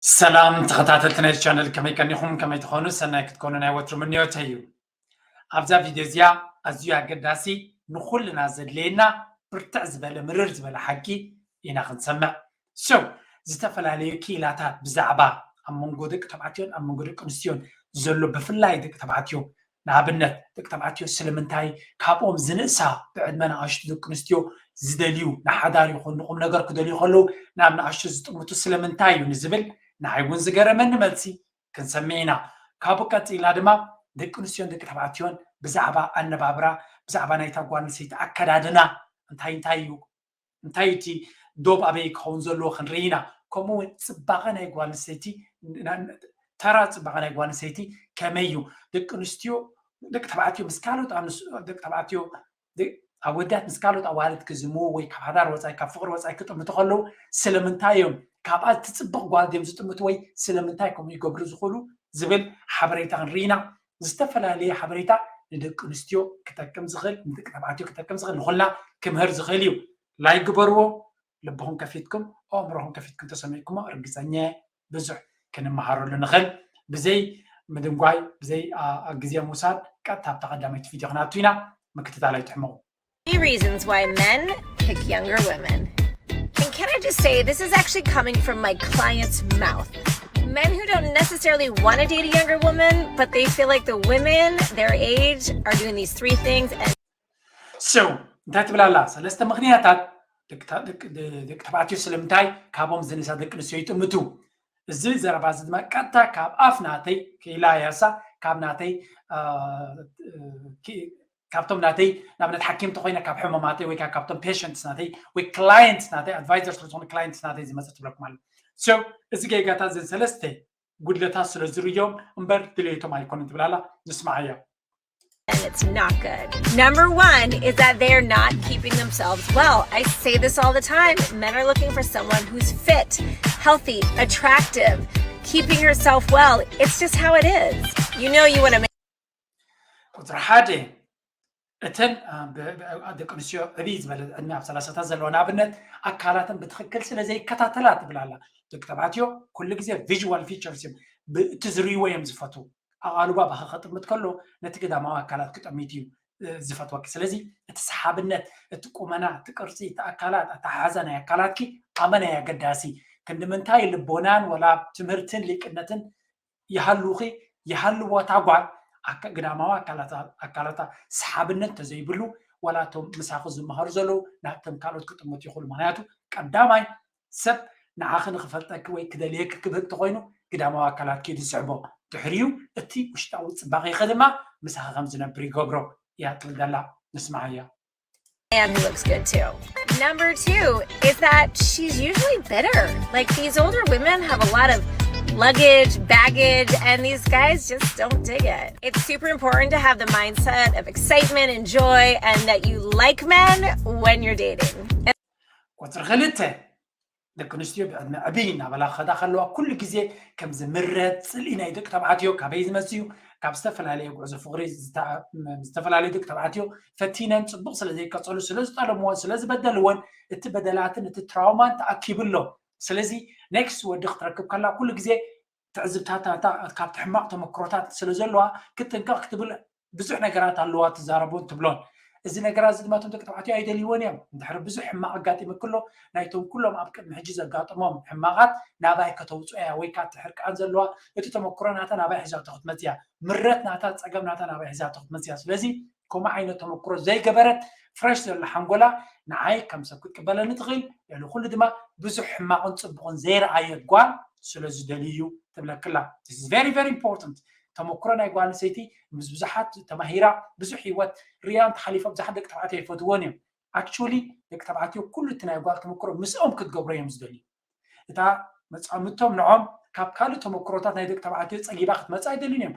ሰላም ተኸታተልቲ ናይ ቻነል፣ ከመይ ቀኒኹም? ከመይ ትኾኑ? ሰናይ ክትኮኑ ናይ ወትሩ ምንዮተይ እዩ። ኣብዛ ቪድዮ እዚኣ ኣዝዩ ኣገዳሲ፣ ንኹልና ዘድልየና ብርትዕ ዝበለ፣ ምርር ዝበለ ሓቂ ኢና ክንሰምዕ። So ዝተፈላለዩ ክኢላታት ብዛዕባ ኣብ መንጎ ደቂ ተባዕትዮን ኣብ መንጎ ደቂ ኣንስትዮን ዘሎ፣ ብፍላይ ደቂ ተባዕትዮ፣ ንኣብነት ደቂ ተባዕትዮ ስለምንታይ ካብኦም ዝንእሳ ብዕድመ ንኣሽቱ ደቂ ኣንስትዮ ዝደልዩ፣ ንሓዳር ይኹን ንቁም ነገር ክደልዩ ከለዉ ናብ ንኣሽቱ ዝጥምቱ ስለምንታይ እዩ ንዝብል ንዓይ እውን ዝገረመኒ መልሲ ክንሰምዕ ኢና። ካብኡ ቀጺልና ድማ ደቂ ኣንስትዮን ደቂ ተባዕትዮን ብዛዕባ ኣነባብራ፣ ብዛዕባ ናይታ ጓል ኣንስተይቲ ኣከዳድና እንታይ እንታይ እዩ፣ እንታይ እቲ ዶብ ኣበይ ክኸውን ዘለዎ ክንርኢ ኢና። ከምኡ እውን ጽባቐ ናይ ጓል ኣንስተይቲ፣ ና- ተራ ጽባቐ ናይ ጓል ኣንስተይቲ ከመይ እዩ? ደቂ ኣንስትዮ፣ ደቂ ተባዕትዮ ምስ ካልኦት ኣንስ- ደቂ ተባዕትዮ፣ ደ- ኣወዳት ምስ ካልኦት ኣዋልድ ክዝምዉ ወይ ካብ ሓዳር ወጻኢ፣ ካብ ፍቕሪ ወጻኢ ክጥምቱ ከለዉ ስለምንታይ እዮም ካብኣ እትጽብቕ ጓል ድዮም ዝጥምቱ ወይ ስለምንታይ ከምኡ ይገብሩ ዝኽእሉ ዝብል ሓበሬታ ክንርኢ ኢና። ዝተፈላለየ ሓበሬታ ንደቂ ኣንስትዮ ክጠቅም ዝኽእል፣ ንደቂ ተባዕትዮ ክጠቅም ዝኽእል፣ ንኹልና ክምህር ዝኽእል እዩ። ላይክ ግበርዎ፣ ልብኹም ከፊትኩም ኣእምሮኹም ከፊትኩም ተሰሚዕኩሞ ርግጸኛ እየ ብዙሕ ክንመሃረሉ ንኽእል። ብዘይ ምድንጓይ፣ ብዘይ ኣ- ኣ- ግዜ ምውሳድ ቀጥታ ኣብታ ቀዳመይቲ ቪድዮ ክንኣቱ ኢና። ምክትታል ኣይትሕመቑ። Reasons why men pick younger women. And can I just say, this is actually coming from my client's mouth. Men who don't necessarily want to date a younger woman, but they feel like the women their age are doing these three things. And So እንታይ ትብል ኣላ? ሰለስተ ምኽንያታት ደቂ ተ- ደቂ- ደ- ደቂ ተባዕትዮ ስለምንታይ ካብኦም ዝንሳ ደቂ ኣንስትዮ ይጥምቱ። እዚ ዘረባ እዚ ድማ ቀጥታ ካብ ኣፍ ናተይ ክኢላ ያሳ፣ ካብ ናተይ ኣ፣ ኪ- ካብቶም ናተይ ንኣብነት ሓኪም ተኮይነ ካብ ሕሙማተይ ወይ ከዓ ካብቶም patients ናተይ ወይ clients ናተይ፣ advisors ስለዝኾኑ clients ናተይ ዝመፅእ ትብለኩም ኣሎ። So እዚ ጌጋታት እዘን ሰለስተ ጉድለታት ስለ ዝርዮም እምበር ድሌቶም ኣይኮነን ትብል ኣላ። ንስማዓያ። And it's not good. Number one is that they're not keeping themselves well. I say this all the time. Men are looking for someone who's fit, healthy, attractive, keeping herself well. It's just how it is. You know, you want to make ቁፅሪ ሓደ፣ እተን ኣ፣ ብ- ብ- ደቂ ኣንስትዮ ዕብይ ዝበለ ዕድመ ኣብ ሰላሳታት ዘለዋ ንኣብነት ኣካላተን ብትኽክል ስለ ዘይከታተላ ትብል ኣላ። ደቂ ተባዕትዮ ኩሉ ግዜ visual features እዮም፣ ብ- እቲ ዝርእይዎ እዮም ዝፈትዉ። ኣቓልቦ ኣባኻ ከጥምት ከሎ ነቲ ግዳማዊ ኣካላት ክጠሚት እዩ እ፣ ዝፈትወኪ። ስለዚ እቲ ሰሓብነት፣ እቲ ቁመና፣ እቲ ቅርፂ፣ እቲ ኣካላት፣ ኣተሓሕዛ ናይ ኣካላትኪ ኣመና እዩ ኣገዳሲ። ክንዲ ምንታይ ልቦናን ወላ ትምህርትን ሊቅነትን ይሃልውኺ ይሃልዎ፣ እታ ጓል ኣካ- ግዳማዊ ኣካላታ ኣካላታ ሰሓብነት ተዘይብሉ፣ ዋላ እቶም ምሳኺ ዝመሃሩ ዘለዉ ናብቶም ካልኦት ክጥምቱ ይኽእሉ። ምክንያቱ ቀዳማይ ሰብ ንዓኺ ንክፈልጠኪ ወይ ክደልየኪ ክብህግ ተኾይኑ ግዳማዊ ኣካላትኪ እዩ ዝስዕቦ። ድሕሪኡ እቲ ውሽጣዊ ጽባቐኺ ድማ ምሳኺ ከም ዝነብር ይገብሮ እያ ትብል ዘላ። ንስምዓያ። Man who looks good too. Number two is that she's usually bitter. Like, these older women have a lot of luggage, baggage, and these guys just don't dig it. It's super important to have the mindset of excitement and joy and that you like men when you're dating. ቁፅሪ ክልተ፣ ደቂ ኣንስትዮ ብዕድመ ዕብይ እናበላ ክኸዳ ከለዋ ኩሉ ግዜ ከም ዝምረፅ ጽልኢ ናይ ደቂ ተባዕትዮ ካበይ ዝመፅእ እዩ? ካብ ዝተፈላለየ ጉዕዞ ፍቕሪ ዝተ- ም- ዝተፈላለዩ ደቂ ተባዕትዮ ፈቲነን ጽቡቕ ስለ ዘይቀጸሉ፣ ስለ ዝጠለምዎን ስለ ዝበደልዎን እቲ በደላትን እቲ ትራውማን ተኣኪቡ ኣሎ። ስለዚ ኔክስት ወዲ ክትረክብ ከላ ኩሉ ግዜ ትዕዝብታታ እታ ካብቲ ሕማቕ ተመክሮታት ስለ ዘለዋ ክትጥንቀቕ ክትብል ብዙሕ ነገራት ኣለዋ ትዛረቦን ትብሎን። እዚ ነገራት እዚ ድማ እቶም ደቂ ተባዕትዮ ኣይደልይዎን እዮም። እንድሕሪ ብዙሕ ሕማቕ ኣጋጢሙኪ ኣሎ፣ ናይቶም ኩሎም ኣብ ቅድሚ ሕጂ ዘጋጠሞም ሕማቓት ናባይ ከተውፅኦ እያ፣ ወይ ከዓ እቲ ሕርቃን ዘለዋ እቲ ተመክሮ ናታ ናባይ ሒዛቶ ክትመፅእ እያ፣ ምረት ናታ፣ ፀገም ናታ ናባይ ሒዛቶ ክትመፅእ እያ። ስለዚ ከምኡ ዓይነት ተመክሮ ዘይገበረት ፍረሽ ዘላ ሓንጎላ ንዓይ ከም ሰብ ክትቅበለኒ ትኽእል፣ ልዕሊ ኩሉ ድማ ብዙሕ ሕማቕን ፅቡቕን ዘይረኣየት ጓል ስለ ዝደልዩ እዩ ትብለክላ። This is very very important። ተመክሮ ናይ ጓል ኣንስተይቲ ምስ ብዙሓት ተማሂራ ብዙሕ ህይወት ርያ እንተሓሊፋ ብዙሓት ደቂ ተባዕትዮ ኣይፈትዎን እዮም። ኣክቹሊ ደቂ ተባዕትዮ ኩሉ እቲ ናይ ጓል ተመክሮ ምስኦም ክትገብሮ እዮም ዝደልዩ። እታ መጻምድቶም ንዖም ካብ ካልእ ተመክሮታት ናይ ደቂ ተባዕትዮ ጸጊባ ክትመጽእ ኣይደልዩን እዮም።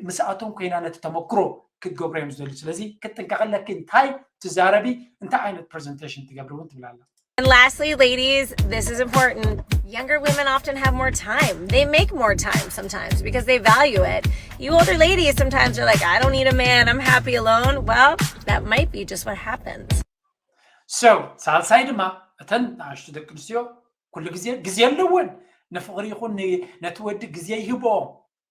ምስኣቶም ኮይና ነቲ ተመክሮ ክትገብሮ እዮም ዝደልዩ። ስለዚ ክትጥንቀቂ ኣለኪ፣ እንታይ ትዛረቢ፣ እንታይ ዓይነት ፕሬዘንቴሽን ትገብሪ እውን ትብል ኣላ። And lastly, ladies, this is important. Younger women often have more time. They make more time sometimes because they value it. You older ladies sometimes are like, I don't need a man, I'm happy alone. Well, that might be just what happens. So ሳልሳይ ድማ እተን ንኣሽቱ ደቂ ኣንስትዮ ኩሉ ግዜ ግዜ ኣለወን። ንፍቕሪ ይኹን ን- ነቲ ወዲ ግዜ ይህብኦ።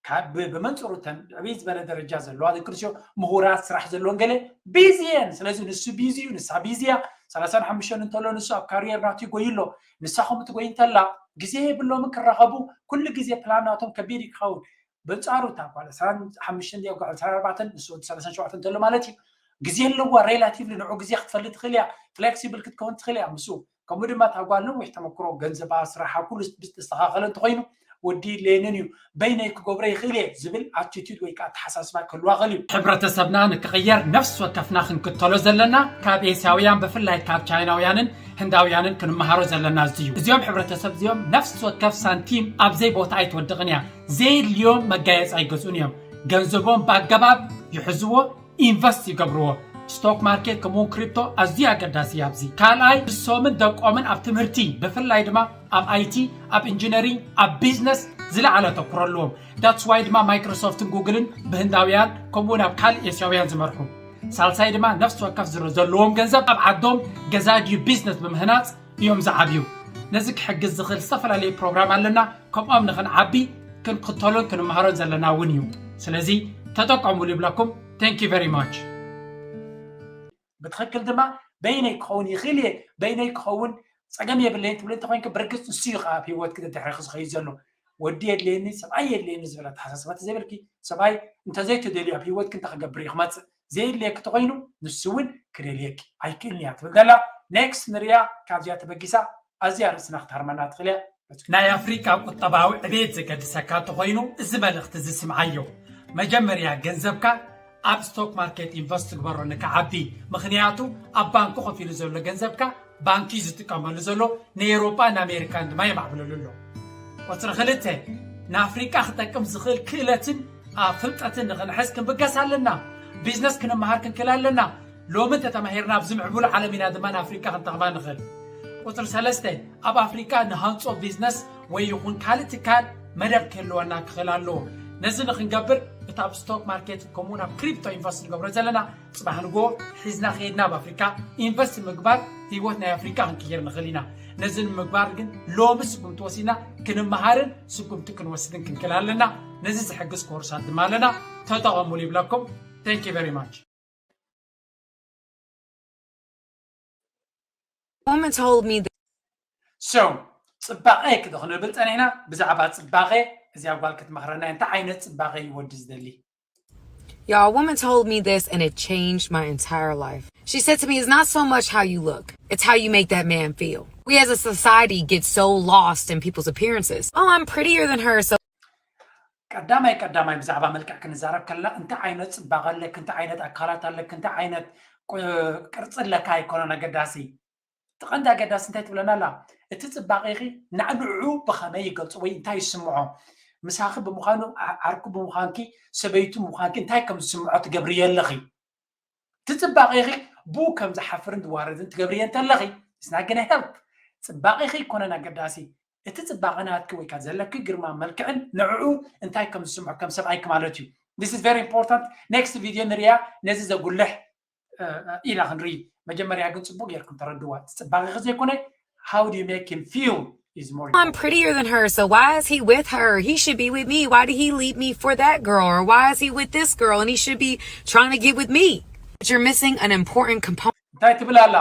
ካብ ብ- ብመንፅሩ እተን ዕብይ ዝበለ ደረጃ ዘለዋ ደቂ ኣንስትዮ ምሁራት፣ ስራሕ ዘለዎን ገለ ቢዚ እየን። ስለዚ ንሱ ቢዚ እዩ፣ ንሳ ቢዚ እያ። ሰላሳን ሓሙሽተን እንተሎ ንሱ ኣብ ካሪየር ናቱ ይጎይ ኣሎ፣ ንሳ ከምኡ ትጎይ እንተላ ግዜ የብሎምን ክራኸቡ። ኩሉ ግዜ ፕላን ናቶም ከቢድ እዩ ክኸውን። በንጻሩ እታ ጓል ዕስራን ሓሙሽተን ድያ ጓል ዕስራን ኣርባዕተን፣ ንሱ ወዲ ሰላሳን ሸውዓተን እንተሎ ማለት እዩ። ግዜ ኣለዋ፣ ሬላቲቭሊ ንዑ ግዜ ክትፈልጥ ትኽእል እያ፣ ፍሌክሲብል ክትከውን ትኽእል እያ። ምስኡ ከምኡ ድማ እታ ጓል ነዊሕ ተመክሮ፣ ገንዘባ፣ ስራሓ ኩሉ ዝተስተኻኸለ እንተኾይኑ ወዲ የድልየንን እዩ፣ በይነይ ክገብሮ ይኽእል እየ ዝብል ኣቲቱድ ወይ ከዓ ኣተሓሳስባ ክህልዋ ይኽእል እዩ። ሕብረተሰብና ንክቕየር ነፍሲ ወከፍና ክንክተሎ ዘለና ካብ ኤስያውያን ብፍላይ ካብ ቻይናውያንን ህንዳውያንን ክንመሃሮ ዘለና እዚ እዩ። እዚኦም ሕብረተሰብ እዚኦም ነፍሲ ወከፍ ሳንቲም ኣብ ዘይ ቦታ ኣይትወድቕን እያ። ዘየድልዮም መጋየፂ ኣይገዝኡን እዮም። ገንዘቦም ብኣገባብ ይሕዝዎ፣ ኢንቨስት ይገብርዎ። ስቶክ ማርኬት ከምኡውን ክሪፕቶ ኣዝዩ ኣገዳሲ እዩ ኣብዚ። ካልኣይ ንሶምን ደቆምን ኣብ ትምህርቲ ብፍላይ ድማ ኣብ ኣይቲ ኣብ ኢንጂነሪንግ ኣብ ቢዝነስ ዝለዓለ ኣተኩሮ ኣለዎም። ዳትስ ዋይ ድማ ማይክሮሶፍትን ጉግልን ብህንዳውያን ከምኡውን ኣብ ካልእ ኤስያውያን ዝመርሑ። ሳልሳይ ድማ ነፍሲ ወከፍ ዝረ ዘለዎም ገንዘብ ኣብ ዓዶም ገዛ ድዩ ቢዝነስ ብምህናፅ እዮም ዝዓብዩ። ነዚ ክሕግዝ ዝኽእል ዝተፈላለዩ ፕሮግራም ኣለና። ከምኦም ንኽንዓቢ ክንክተሎን ክንመሃሮን ዘለና እውን እዩ። ስለዚ ተጠቀሙሉ ይብለኩም። Thank you very much። ብትኽክል ድማ በይነይ ክኸውን ይኽእል እየ፣ በይነይ ክኸውን ፀገም የብለይን ትብል እንተኮይንካ ብርግፅ ንሱ እዩ ከዓ ኣብ ህይወት ክትድሕሪ ክዝኸዩ ዘሎ። ወዲ የድልየኒ ሰብኣይ የድልየኒ ዝብል ኣተሓሳስባ ተዘይብልኪ፣ ሰብኣይ እንተዘይተደልዩ ኣብ ህይወት ክንተ ክገብር እዩ ክመፅእ? ዘየድልየኪ ተኮይኑ ንሱ እውን ክደልየኪ ኣይክእልን እያ ትብል ዘላ። ኔክስት ንሪያ ካብዚኣ ተበጊሳ ኣዝያ ርእስና ክትሃርመና ትኽእል እያ። ናይ ኣፍሪቃ ቁጠባዊ ዕቤት ዘገድሰካ እንተኾይኑ እዚ መልእኽቲ እዚ ስምዓዮ። መጀመርያ ገንዘብካ ኣብ ስቶክ ማርኬት ኢንቨስት ግበሮ ንክዓቢ። ምኽንያቱ ኣብ ባንኪ ኮፍ ኢሉ ዘሎ ገንዘብካ ባንኪ እዩ ዝጥቀመሉ ዘሎ፣ ንኤውሮጳ ንኣሜሪካን ድማ የማዕብለሉ ኣሎ። ቁፅሪ ክልተ ንኣፍሪቃ ክጠቅም ዝኽእል ክእለትን ኣብ ፍልጠትን ንኽንሕዝ ክንብገስ ኣለና። ቢዝነስ ክንመሃር ክንክእል ኣለና። ሎሚ እንተተማሂርና ኣብዚ ምዕቡል ዓለም ኢና ድማ ንኣፍሪቃ ክንጠቕማ ንኽእል። ቁፅሪ ሰለስተ ኣብ ኣፍሪቃ ንሃንፆ ቢዝነስ ወይ ይኹን ካልእ ትካል መደብ ክህልወና ክኽእል ኣለዎ። ነዚ ንክንገብር እቲ ኣብ ስቶክ ማርኬት ከምኡውን ኣብ ክሪፕቶ ኢንቨስት ንገብሮ ዘለና ፅባሕ ንጎ ሒዝና ከይድና ኣብ ኣፍሪካ ኢንቨስት ምግባር ህይወት ናይ ኣፍሪካ ክንቅይር ንኽእል ኢና። ነዚ ንምግባር ግን ሎሚ ስጉምቲ ወሲድና ክንመሃርን ስጉምቲ ክንወስድን ክንክእል ኣለና። ነዚ ዝሕግዝ ኮርሳት ድማ ኣለና፣ ተጠቐሙሉ ይብለኩም። Thank you very much። Woman told me that So ፅባቐ ክደ ክንብል ፀኒሕና። ብዛዕባ ፅባቐ እዚኣ ጓል ክትመኽረና እንታይ ዓይነት ፅባቐ እዩ ወዲ ዝደሊ? Y'all, a woman told me this and it changed my entire life. She said to me, "It's not so much how you look, it's how you make that man feel." We as a society get so lost in people's appearances. "Oh, I'm prettier than her, so." ቀዳማይ ቀዳማይ ብዛዕባ መልክዕ ክንዛረብ ከለና እንታይ ዓይነት ፅባቐ ኣለክ፣ እንታይ ዓይነት ኣካላት ኣለክ፣ እንታይ ዓይነት ቅርፂ ኣለካ ኣይኮነን ኣገዳሲ። እቲ ቀንዲ ኣገዳሲ እንታይ ትብለና ኣላ? እቲ ፅባቐኺ ንዕኡ ብኸመይ ይገልፆ ወይ እንታይ ይስምዖ? ምሳኺ ብምዃኑ፣ ዓርኩ ብምዃንኪ፣ ሰበይቱ ብምዃንኪ እንታይ ከም ዝስምዖ ትገብርዮ ኣለኺ። እቲ ፅባቐኺ ብኡ ከም ዝሓፍርን ዝዋረድን ትገብርዮ እንተለኺ፣ it's not gonna help። ፅባቐኺ ኣይኮነን ኣገዳሲ። እቲ ፅባቐ ናትኪ ወይ ከዓ ዘለኪ ግርማ መልክዕን ንዕኡ እንታይ ከም ዝስምዖ ከም ሰብኣይኪ ማለት እዩ። This is very important። Next video ንሪኣ ነዚ ዘጉልሕ ኢና ክንርኢ። መጀመርያ ግን ፅቡቅ ጌርኩም ተረድዋ። እቲ ፅባቐኺ ዘይኮነ how do you make him feel is more I'm prettier than her, so why is he with her? He should be with me. Why did he leave me for that girl? Or why is he with this girl and he should be trying to get with me? But you're missing an important component. እንታይ ትብል ኣላ?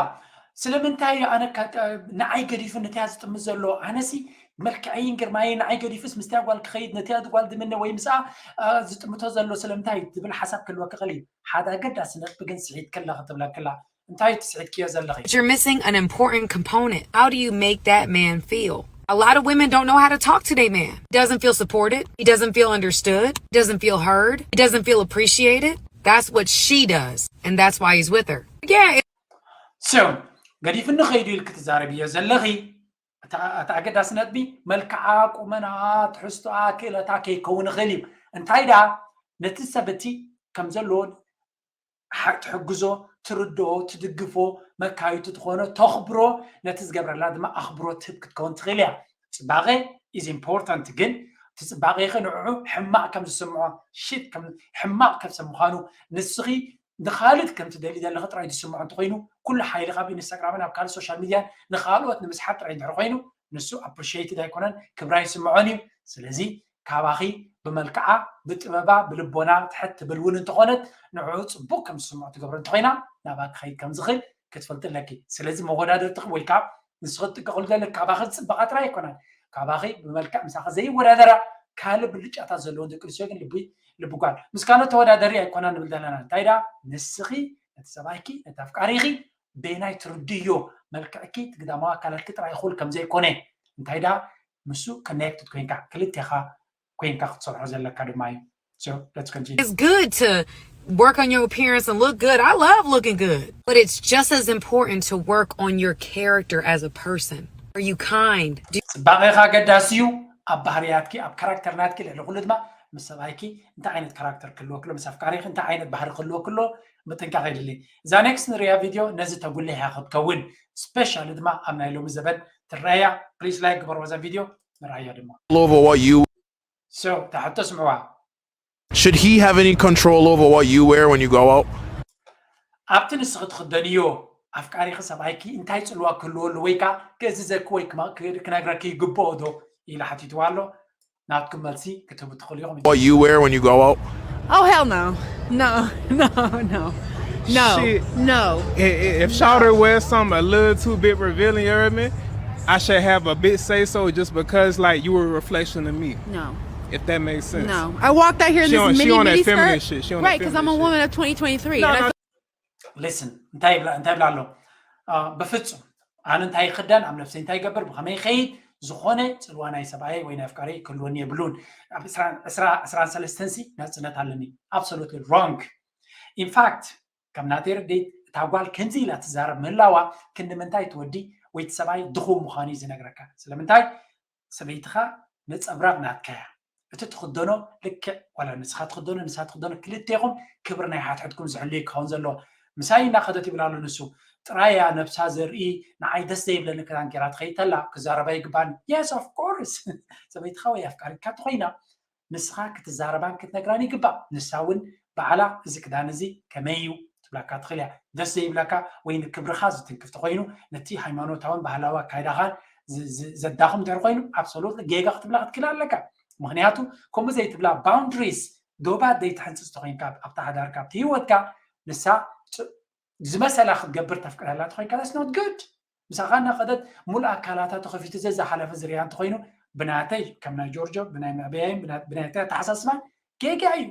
ስለምንታይ ኣነ ንዓይ ገዲፉ ነቲያ ዝጥምት ዘሎ? ኣነሲ መልክዐይን ግርማየይ ንዓይ ገዲፉስ ምስቲያ ጓል ክኸይድ፣ ነቲያ ጓል ድምነ ወይ ምስኣ ዝጥምቶ ዘሎ ስለምንታይ ትብል ሓሳብ ክህልወካ ይኽእል እዩ። ሓደ ኣገዳሲ ነጥቢ ግን ስሒት ከላ ክትብለክላ። እንታይ ትስዕድክዮ ዘለኺ? But you're missing an important component. How do you make that man feel? A lot of women don't know how to talk to their man. He doesn't feel supported. He doesn't feel understood. He doesn't feel heard. He doesn't feel appreciated. That's what she does. And that's why he's with her. Yeah. So ገዲፍኒ ኸይዱ ኢልክ ትዛረብዮ ዘለኺ። እቲ ኣገዳሲ ነጥቢ መልክዓ፣ ቁመናኣ፣ ትሕዝቶኣ፣ ክእለታ ከይከውን ይኽእል እዩ። እንታይ ደኣ ነቲ ሰብ እቲ ከም ዘለዎ ትሕግዞ፣ ትርድኦ፣ ትድግፎ፣ መካይቱ ትኾኖ፣ ተኽብሮ፣ ነቲ ዝገብረላ ድማ ኣኽብሮት ትህብ ክትከውን ትኽእል እያ። ፅባቐ is important፣ ግን እቲ ፅባቐ ኸ ንዕዑ ሕማቕ ከም ዝስምዖ፣ ሽት ሕማቕ ከም ሰብ ምዃኑ፣ ንስኺ ንኻልድ ከም ትደሊ ዘለኺ ጥራይ ዝስምዖ እንተኾይኑ፣ ኩሉ ሓይልኻ ኣብ ኢንስታግራምን ኣብ ካልእ ሶሻል ሚድያን ንኻልኦት ንምስሓብ ጥራይ እንድሕር ኮይኑ፣ ንሱ ኣፕሪሽትድ ኣይኮነን፣ ክብራ ይስምዖን እዩ። ስለዚ ካባኺ ብመልክዓ፣ ብጥበባ፣ ብልቦና ትሕት ትብል እውን እንተኾነት፣ ንዕኡ ጽቡቕ ከም ዝስምዖ ትገብሮ እንተኾይና፣ ናብኣ ክኸይድ ከም ዝኽእል ክትፈልጢ ኣለኪ። ስለዚ መወዳደርትኺ ወይ ከዓ ንስኺ ትጥቀቕሉ ዘለኪ ካባኺ ዝጽበቓ ጥራይ ኣይኮናን። ካባኺ ብመልክዕ ምሳኺ ዘይወዳደራ ካልእ ብልጫታት ዘለዎን ደቂ ኣንስትዮ ግን ልቢ ልቢ ጓል ምስካኖ ተወዳደሪ ኣይኮናን ንብል ዘለና። እንታይ ደኣ ንስኺ ነቲ ሰብኣይኪ ነቲ ኣፍቃሪኺ በየናይ ትርድዮ መልክዕኪ እቲ ግዳማዊ ኣካላትኪ ጥራይ እኹል ከም ዘይኮነ እንታይ ደኣ ምስ ኮኔክትድ ኮይንካ ክልቴኻ ኮይንካ ክትሰርሖ ዘለካ ድማ እዩ። So let's continue. It's good to work on your appearance and look good. I love looking good. But it's just as important to work on your character as a person. Are you kind? Do ጽባቐኻ ኣገዳሲ እዩ። ኣብ ባህርያትኪ ኣብ ካራክተር ናትኪ ልዕሊ ኩሉ ድማ ምስ ሰብኣይኪ እንታይ ዓይነት ካራክተር ክህልወክሎ ምስ ኣፍቃሪኺ እንታይ ዓይነት ባህሪ ክህልወክሎ ምጥንቃቕ የድሊ። እዛ ኔክስት ንሪኣ ቪድዮ ነዚ ተጉልሕ እያ ክትከውን። ስፔሻሊ ድማ ኣብ ናይ ሎሚ ዘበን ትረኣያ። ፕሊስ ላይክ ግበርዎ እዛ ቪድዮ። ንረኣያ ድማ over what you So ታሕቶ ስምዕዋ። Should he have any control over what you wear when you go out? ኣብቲ ንስኺ ትኽደንዮ ኣፍቃሪኺ ሰብኣይኪ እንታይ ጽልዋ ክህልወሉ ወይ ከዓ ክእዝዘኪ ወይ ክማ- ክ- ክነግረኪ ይግብኦ ዶ ኢሉ ሓቲትዋ ኣሎ። ናትኩም መልሲ ክትህቡ ትኽእሉ ኢኹም። What you wear when you go out? Oh hell no. No, no, no. No. Shit. No. I- i- If Shawty wears something a little too bit revealing, you heard me? I should have a bit say so just because, like, you were a reflection of me. No. If that makes sense. No. I walked out here in She this on- she mini on that mini feminine skirt. Shit. She on Right, that because I'm a feminine woman of twenty twenty-three. No, and I no. feel- Listen እንታይ ይብላ እንታይ ይብላ ኣሎ? አ፣ በፍጹም ኣነ እንታይ ይኽደን ኣብ ነፍሰይ እንታይ ይገብር ብኸመይ ይኸይድ ዝኾነ ጽልዋ ናይ ሰብኣይ ወይ ናይ ኣፍቃሪ ክህልወኒ የብሉን። ኣብ ዕስራን- ዕስራ- ዕስራን ሰለስተን ሲ ናጽነት ኣለኒ። Absolutely wrong። ኢንፋክት ከም ናተይ ርድኢት እታ ጓል ከምዚ ኢላ ትዛረብ ምህላዋ ክንዲ ምንታይ ትወዲ ወይ እቲ ሰብኣይ ድኹም ምዃኑ እዩ ዝነግረካ። ስለምንታይ ሰበይትኻ ነጸብራቕ ናትካ እያ። እቲ ትኽደኖ ልክዕ ዋላ ንስኻ ትኽደኖ ንሳ ትኽደኖ ክልቴኹም ክብሪ ናይ ሓትሕትኩም ዝሕሉ ክኸውን ዘለዎ። ምሳይ እናኸደት ይብል ኣሎ ንሱ። ጥራይ እያ ነብሳ ዘርኢ ንዓይ ደስ ዘይብለኒ ክዳን ጌራ ትኸይድ ተላ ክዛረባ ይግባኒ። Yes of course ሰበይትኻ ወይ ኣፍቃሪትካ ተኾይና ንስኻ ክትዛረባን ክትነግራን ይግባእ። ንሳ እውን ባዕላ እዚ ክዳን እዚ ከመይ እዩ ትብላካ ትኽእል እያ። ደስ ዘይብለካ ወይ ንክብርኻ ዝትንክፍ ተኾይኑ ነቲ ሃይማኖታውን ባህላዊ ኣካይዳኻን ዝ- ዝ- ዘዳኽም እንድሕር ኮይኑ ኣብሶሉት ጌጋ ክትብላ ክትክእል ኣለካ። ምክንያቱ ከምኡ ዘይትብላ ባውንድሪስ ዶባት ዘይትሕንፅፅ ተኮይንካ ኣብታ ሓዳርካ ኣብቲ ህይወትካ ንሳ ፅ- ዝመሰላ ክትገብር ተፍቅደላ ተኮይንካ that's not good። ምሳኻ እናኸደት ሙሉእ ኣካላታ ተኸፊቱ ዘዝሓለፈ ዝርያ እንተኮይኑ ብናተይ ከም ናይ ጆርጆ ብናይ መዕበያይን ብና- ብናተይ ኣተሓሳስባን ጌጋ እዩ።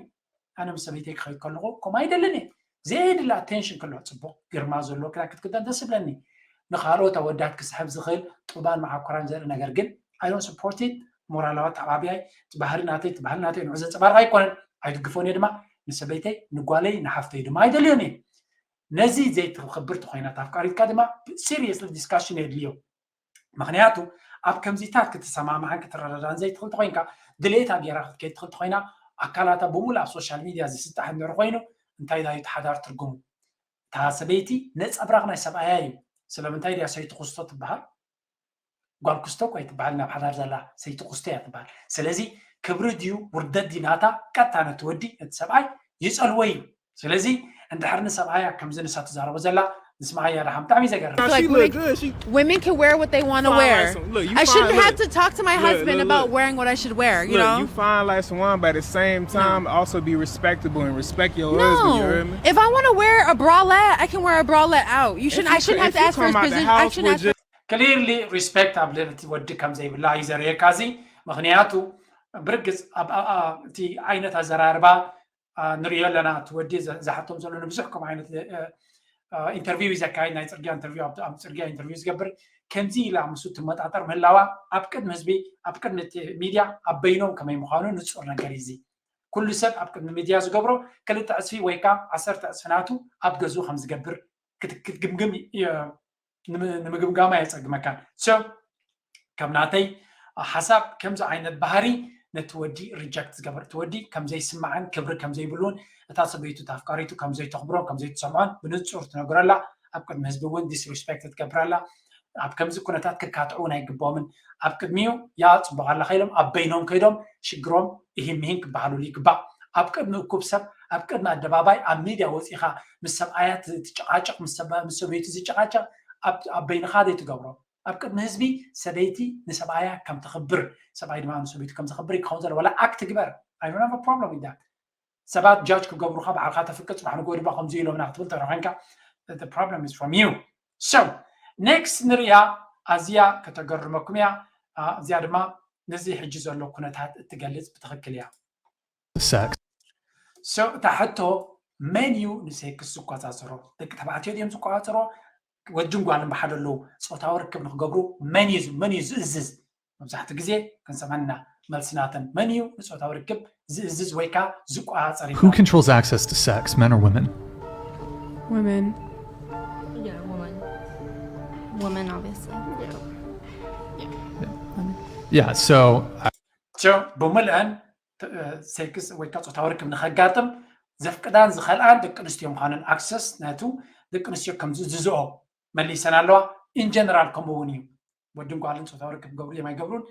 ኣነ ምስ ሰበይተይ ክኸይድ ከለኹ ከምኡ ኣይደልን እየ። ዘየድሊ ኣቴንሽን ከሎ ፅቡቕ ግርማ ዘለዎ ክዳን ክትክደን ደስ ይብለኒ። ንኻልኦት ኣወዳት ክስሕብ ዝኽእል ጡባን መዓኮራን ዘርኢ ነገር ግን I don't support it። ሞራላዊ ኣተዓባብያይ እቲ ባህሪ ናተይ እቲ ባህሊ ናተይ ንዑ ዘንፀባርቕ ኣይኮነን ኣይድግፎን እየ ድማ ንሰበይተይ ንጓለይ ንሓፍተይ ድማ ኣይደልዮን እየ። ነዚ ዘይትኽብር ተኾይና ኣፍቃሪትካ ድማ ሲሪየስሊ ዲስካሽን የድልዮ። ምክንያቱ ኣብ ከምዚታት ክትሰማማዕን ክትረዳዳን ዘይትኽእል ተኮይንካ ድሌታ ጌራ ክትከይድ ትኽእል ተኮይና ኣካላታ ብምሉእ ኣብ ሶሻል ሚድያ ዝስጣሕ እንድሕር ኮይኑ እንታይ ዳዩ እቲ ሓዳር ትርጉሙ? እታ ሰበይቲ ነፀብራቕ ናይ ሰብኣያ እዩ። ስለምንታይ ድያ ሰይቲ ኩስቶ ትበሃል? ጓል ኩስቶ እኳ ኣይትበሃል ናብ ሓዳር ዘላ ሰይቲ ኩስቶ እያ ትበሃል። ስለዚ ክብሪ ድዩ ውርደት ድዩ ናታ ቀጥታ ነቲ ወዲ ነቲ ሰብኣይ ይፀልዎ እዩ። ስለዚ እንድሕር ንሰብኣያ ከምዚ ንሳ ትዛረቦ ዘላ ንስምዓያ ደሓን ብጣዕሚ እዩ ዘገርም። Now Like, she women look can- good. She Women can wear what they want to fine wear. like some. Look, you I fine, shouldn't look, have to look. Talk to my Look, husband look, about look. Wearing what I should wear, you Look, know? You fine like some wine, but at the same time, also be respectable and respect your husband. You heard No. Me? If I want to wear a bralette, I can wear a bralette out. You shouldn't. I shouldn't have to ask for his permission. I shouldn't ask for. Clearly respect ኣብ ልዕሊ እቲ ወዲ ከም ዘይብላ እዩ ዘርእየካ እዚ። ምክንያቱ ብርግፅ ኣብ ኣብ- ኣብ- እቲ ዓይነት ኣዘራርባ ኣ፣ ንሪኦ ኣለና። እቲ ወዲ ዘ- ዝሓቶም ዘሎ ንብዙሕ ከምኡ ዓይነት እ፣ እ፣ ኢንተርቪው እዩ ዘካየድ፣ ናይ ፅርግያ ኢንተርቪው፣ ኣብ ኣብ ፅርግያ ኢንተርቪው ዝገብር ከምዚ ኢላ ምስኡ ትመጣጠር ምህላዋ ኣብ ቅድሚ ህዝቢ ኣብ ቅድሚ እቲ ሚድያ ኣብ በይኖም ከመይ ምዃኑ ንፁር ነገር እዩ። እዚ ኩሉ ሰብ ኣብ ቅድሚ ሚድያ ዝገብሮ ክልተ ዕፅፊ ወይ ከዓ ዓሰርተ ዕፅፊ ናቱ ኣብ ገዝኡ ከም ዝገብር ክት- ክትግምግም ይ- ንምግምጋማ የፀግመካን። So ከም ናተይ ሓሳብ ከምዚ ዓይነት ባህሪ ነቲ ወዲ ሪጀክት ዝገበር እቲ ወዲ ከም ዘይስማዕን ክብሪ ከም ዘይብሉን እታ ሰበይቱ እታ ኣፍቃሪቱ ከም ዘይተኽብሮን ከም ዘይትሰምዖን ብንፁር ትነግረላ ኣብ ቅድሚ ህዝቢ እውን ዲስሪስፔክት ትገብረላ ኣብ ከምዚ ኩነታት ክካትዑ እውን ኣይግብኦምን ኣብ ቅድሚኡ ያ ፅቡቅ ኣለካ ኢሎም ኣብ በይኖም ከይዶም ሽግሮም እሂን ምሂን ክበሃሉሉ ይግባእ ኣብ ቅድሚ እኩብ ሰብ ኣብ ቅድሚ ኣደባባይ ኣብ ሚድያ ወፂኻ ምስ ሰብኣያ ትጨቃጨቅ ምስ ሰበይቱ ዝጨቃጨቅ ኣብ በይንኻ ዘይትገብሮ ኣብ ቅድሚ ህዝቢ ሰበይቲ ንሰብኣያ ከም ተኽብር፣ ሰብኣይ ድማ ንሰበይቱ ከም ዘኽብር ክኸውን ዘሎ። ዋላ ኣክት ግበር፣ I don't have a problem with that። ሰባት ጃጅ ክገብሩኻ ባዕልካ ተፍቅድ፣ ጽባሕ ንግሆ ድማ ከምዚ ኢሎምና ክትብል ተረኺብካ፣ the problem is from you። So next ንሪኣ፣ ኣዝያ ከተገርመኩም እያ። እዚኣ ድማ ነዚ ሕጂ ዘሎ ኩነታት እትገልጽ ብትኽክል እያ። Sex. So እታ ሕቶ መን እዩ ንሴክስ ዝቆጻጸሮ? ደቂ ተባዕትዮ ድዮም ዝቆጻጸሮ? ወድን ጓልን ብሓደ ኣለዉ። ጾታዊ ርክብ ንክገብሩ መን እዩ መን እዩ ዝእዝዝ? መብዛሕትኡ ግዜ ክንሰምዐና መልሲ ናተን መን እዩ ንጾታዊ ርክብ ዝእዝዝ ወይ ከዓ ዝቆጻጸር? Who controls access to sex, men or women? Women. Yeah, woman. Woman, obviously. Yeah, so I- So ብምልአን ተ- ሴክስ ወይ ከዓ ጾታዊ ርክብ ንኸጋጥም ዘፍቅዳን ዝኸልኣን ደቂ ኣንስትዮ ምዃነን፣ ኣክሰስ ናቱ ደቂ ኣንስትዮ ከም ዝእዝዝኦ መሊሰን ኣለዋ። ኢን ጀነራል ከምኡ እውን እዩ። ወድን ጓልን ጾታዊ ርክብ ገብሩ እዮም ኣይገብሩን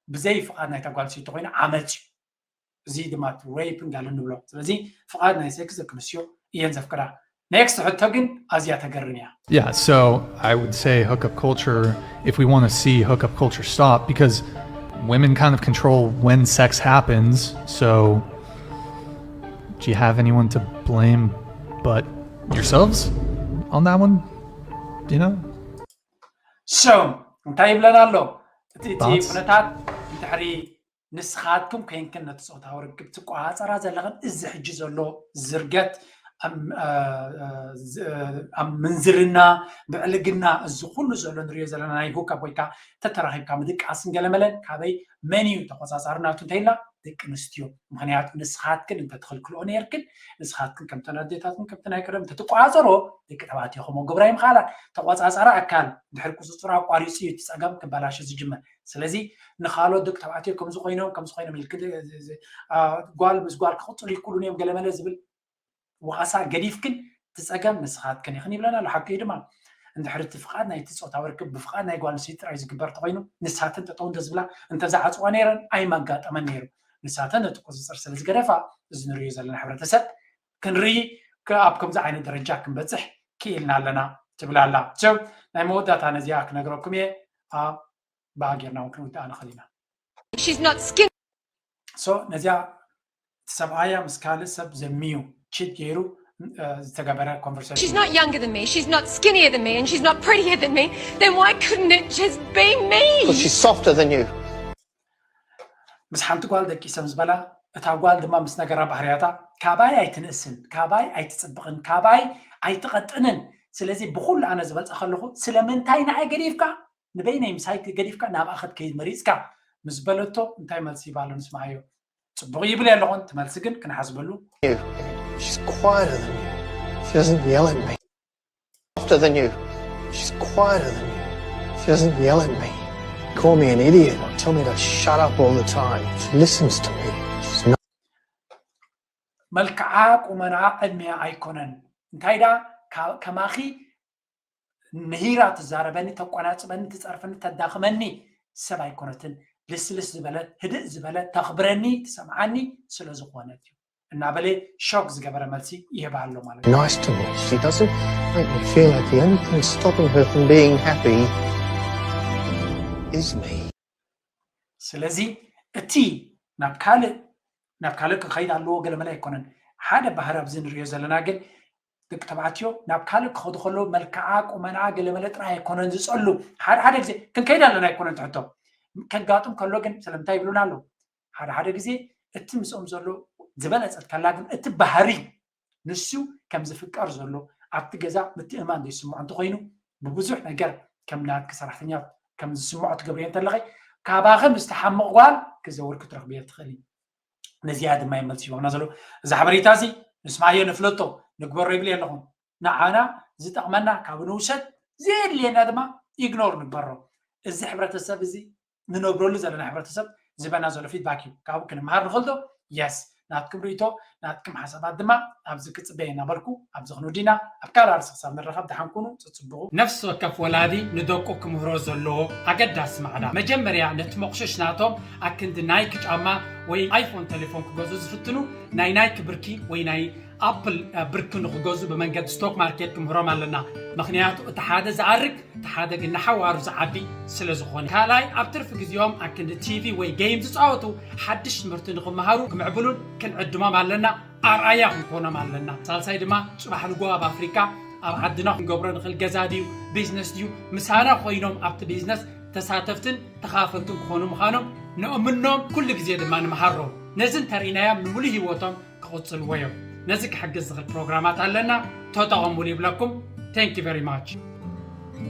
ብዘይ ፍቓድ ናይታ ጓል ኣንስተይቲ ኮይኑ ዓመፅ እዩ። እዚ ድማ ሬፕን ጋልን ንብሎ። ስለዚ ፍቓድ ናይ ሴክስ ደቂ ኣንስትዮ እየን ዘፍቅዳ። ኔክስት ሕቶ ግን ኣዝያ ተገርም እያ። Yeah, so I would say hookup culture, if we want to see hookup culture stop, because women kind of control when sex happens. So do you have anyone to blame but yourselves on that one? You know? So እንታይ ይብለና ኣሎ? እቲ እቲ Thoughts? ኩነታት እንድሕሪ ንስኻትኩም ኮይንክን ነቲ ፆታዊ ርክብ ትቆፃፀራ ዘለኽን እዚ ሕጂ ዘሎ ዝርገት ኣብ እ፣ እ፣ ዝ- ኣብ ምንዝርና ብዕልግና እዚ ኩሉ ዘሎ ንሪኦ ዘለና ናይ ሁካፕ ወይ ከዓ ተተራኺብካ ምድቃስን ገለመለን ካበይ መን እዩ ተቆፃፃሪ ናቱ እንተኢልና ደቂ ኣንስትዮ። ምክንያቱ ንስኻትክን እንተትኽልክልኦ ነርክን ንስኻትክን ከምተን ኣዴታትን ከምቲ ናይ ቀደም እንተትቆፃፀሮ ደቂ ተባዕትዮ ከምኡ ግብራ ይምኻላ። ተቆፃፃሪ ኣካል ድሕሪ ቁፅፅር ኣቋሪፁ እዩ እቲ ፀገም ክበላሸ ዝጅመር። ስለዚ ንካልኦት ደቂ ተባዕትዮ ከምዚ ኮይኖም ከምዚ ኮይኖም ኢልክ ጓል ምስ ጓል ክቕፅሉ ይክእሉን እዮም ገለመለ ዝብል ወቐሳ ገዲፍክን እቲ ፀገም ንስኻትክን ኢኽን ይብለና ኣሎ። ሓቂ እዩ ድማ እንድሕሪ እቲ ፍቓድ ናይቲ ፆታዊ ርክብ ብፍቓድ ናይ ጓል ኣንስተይቲ ጥራይ ዝግበር ተኮይኑ ንሳተን ጠጠው እንተዝብላ እንተዝዓፅዋ ነይረን ኣይመጋጠመን ነይሩ። ንሳተን ነቲ ቁፅፅር ስለ ዝገደፋ እዚ ንሪኦ ዘለና ሕብረተሰብ ክንርኢ ከ- ኣብ ከምዚ ዓይነት ደረጃ ክንበፅሕ ክኢልና ኣለና ትብል ኣላ። So ናይ መወዳእታ ነዚኣ ክነግረኩም እየ። ኣብ ብኣ ጌርና እውን ክንውድኣ ንኽእል ኢና። She's not skinny. So ነዚኣ እቲ ሰብኣያ ምስ ካልእ ሰብ ዘሚዩ ቺት ገይሩ እ፣ ዝተገበረ ኮንቨርሴሽን She's not younger than me. She's not skinnier than me. And she's not prettier than me. Then why couldn't it just be me? Because she's softer than you. ምስ ሓንቲ ጓል ደቂሰ ምስ በላ እታ ጓል ድማ ምስ ነገራ ባህርያታ ካባይ ኣይትንእስን፣ ካባይ ኣይትፅብቕን፣ ካባይ ኣይትቐጥንን። ስለዚ ብኩሉ ኣነ ዝበልፀ ከለኹ ስለምንታይ ንዓይ ገዲፍካ ንበይነይ ምሳይ ገዲፍካ ናብኣ ክትከይድ መሪፅካ ምስ በለቶ እንታይ መልሲ ይባሎ ንስማዓዮ። ፅቡቕ ይብል ኣለኹን ትመልሲ ግን ክንሓስበሉ She's quieter than you. She doesn't yell at me. Softer than you. She's quieter than you. She doesn't yell at me. Call me an idiot or tell me to shut up all the time. She listens to me. She's not. መልክዓ ቁመናኣ ዕድሜኣ ኣይኮነን እንታይ ዳ ከማኺ ምሂራ ትዛረበኒ ተቆናፅበኒ ትፀርፈኒ ተዳኽመኒ ሰብ ኣይኮነትን ልስልስ ዝበለት ህድእ ዝበለት ተኽብረኒ ትሰምዓኒ ስለዝኾነት እዩ እናበለ ሾክ ዝገበረ መልሲ ይህባ ኣሎ ማለት እዩ። Nice to me. She doesn't make me feel like the only thing stopping her from being happy is me. ስለዚ እቲ ናብ ካልእ ናብ ካልእ ክኸይድ ኣለዎ ገለመለ ኣይኮነን ሓደ ባህሪ ኣብዚ ንሪኦ ዘለና ግን ደቂ ተባዕትዮ ናብ ካልእ ክኸዱ ከለዉ መልክዓ ቁመንዓ ገለመለ ጥራይ ኣይኮነን ዝፀሉ ሓደ ሓደ ግዜ ክንከይድ ኣለና ኣይኮነን ትሕቶ ከጋጥም ከሎ ግን ስለምንታይ ይብሉና ኣለዉ ሓደ ሓደ ግዜ እቲ ምስኦም ዘሎ ዝበለፀት ከላ ግን እቲ ባህሪ ንሱ ከም ዝፍቀር ዘሎ ኣብቲ ገዛ ምትእማን ዘይስምዖ እንተኮይኑ ብብዙሕ ነገር ከም ናትኪ ሰራሕተኛ ከም ዝስምዖ ትገብርዮ እንተለኺ ካባኺ ምስ ትሓምቕ ጓል ክዘውር ክትረኽብዮ ትኽእል እዩ ነዚኣ ድማ ይመልስ ይቦና ዘሎ እዚ ሓበሬታ እዚ ንስማዮ ንፍለጦ ንግበሮ ይብል ኣለኹም ንዓና ዝጠቕመና ካብ ንውሰድ ዘየድልየና ድማ ኢግኖር ንግበሮ እዚ ሕብረተሰብ እዚ ንነብረሉ ዘለና ሕብረተሰብ ዝበና ዘሎ ፊድባክ እዩ ካብኡ ክንምሃር ንኽእል ዶ የስ ናትኩም ርእቶ ናትኩም ሓሳባት ድማ ኣብዚ ክፅበየ እናበልኩ ኣብዚ ክንውዲና ኣብ ካልእ ኣርሲ ክሳብ ንረኸብ ደሓን ኩኑ ፅፅብቑ ነፍሲ ወከፍ ወላዲ ንደቁ ክምህሮ ዘለዎ ኣገዳሲ ማዕዳ መጀመርያ ነቲ መቑሸሽ ናቶም ኣክንዲ ናይክ ጫማ ወይ ኣይፎን ቴሌፎን ክገዝኡ ዝፍትኑ ናይ ናይክ ብርኪ ወይ ናይ ኣፕል ብርክ ንክገዙ ብመንገዲ ስቶክ ማርኬት ክምህሮም ኣለና። ምክንያቱ እቲ ሓደ ዝኣርግ እቲ ሓደ ግን ንሓዋሩ ዝዓቢ ስለ ዝኾነ። ካልኣይ ኣብ ትርፊ ግዜኦም ኣክንዲ ቲቪ ወይ ጌም ዝፃወቱ ሓድሽ ትምህርቲ ንክመሃሩ ክምዕብሉን ክንዕድሞም ኣለና። ኣርኣያ ክንኮኖም ኣለና። ሳልሳይ ድማ ፅባሕ ንጎ ኣብ ኣፍሪካ ኣብ ዓድና ክንገብሮ ንኽእል ገዛ ድዩ ቢዝነስ ድዩ ምሳና ኮይኖም ኣብቲ ቢዝነስ ተሳተፍትን ተኻፈልትን ክኾኑ ምዃኖም ንእምኖም። ኩሉ ግዜ ድማ ንምሃሮም። ነዚ እንተርኢናዮም ንምሉእ ህይወቶም ክቕጽልዎ እዮም። ነዚ ክሕግዝ ዝኽእል ፕሮግራማት ኣለና፣ ተጠቐሙሉ ይብለኩም። Thank you very much።